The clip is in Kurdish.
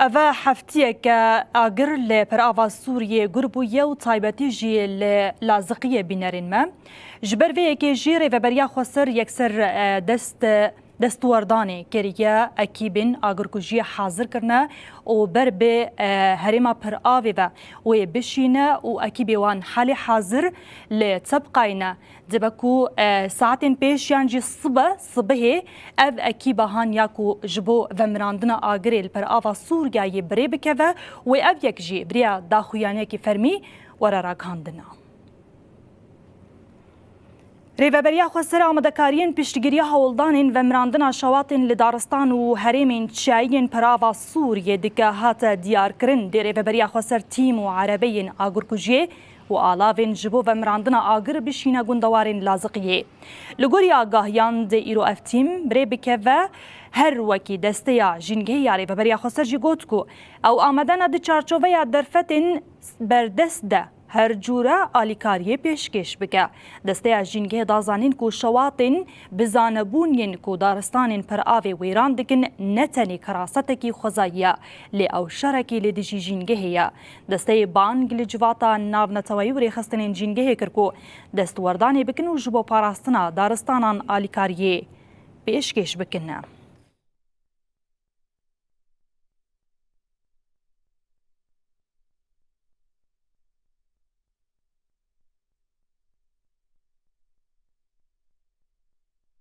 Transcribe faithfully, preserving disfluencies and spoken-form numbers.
Eve heftiyeke agir li Perava Sûriyê gur bûye û taybetî jî li Laziqiyê bînerên me. Ji ber vê yekê jî Rêveberiya Xweser yekser, e, dest, destwerdanê kiriye, ekîbên agirkujiyê hazir kirine û ber bi, e, herêma Piravê ve wê bişîne û ekîbê wan halê hazir li Tebqayê ne. Dibe ku, e, saetên pêş yan jî sibe, sibihê ev ekîba haniya ku ji bo vemirandina agirê li Perava Sûriyeyê bi rê bikeve, wê ev yek jî bi riya daxuyaniyekî fermî were ragihandina. Rêveberiya Xweser amadekariyên piştgiriya hewldanên vemirandina şewatên li daristan û herêmên çiyayî yên Perava Sûriyê dike hate diyarkirin. Dê Rêveberiya Xweser tîm û erebeyên agirkujiyê û alavên ji bo vemirandina agir bişîne gundewarên Laziqiyê. Li gorî agahiyan dê îro ev tîm bi rê bikeve, her wekî desteya jîngehê ya Rêveberiya Xweser jî got ku ew amade ne di çarçoveya derfetên berdest de her cûre alîkariyê pêşkêş bike. Desteya jîngehê da zanîn ku şewatên bi zanebûn yên ku daristanên Piravê wêran dikin ne tenê kerasetekî xwezayî ye, lê ew şerekî li dijî jîngehê ye. Desteyê bang li civata navneteweyî û rêxistinên jîngehê kir ku destwerdanê bikin û ji bo parastina daristanan alîkariyê pêşkêş bikin.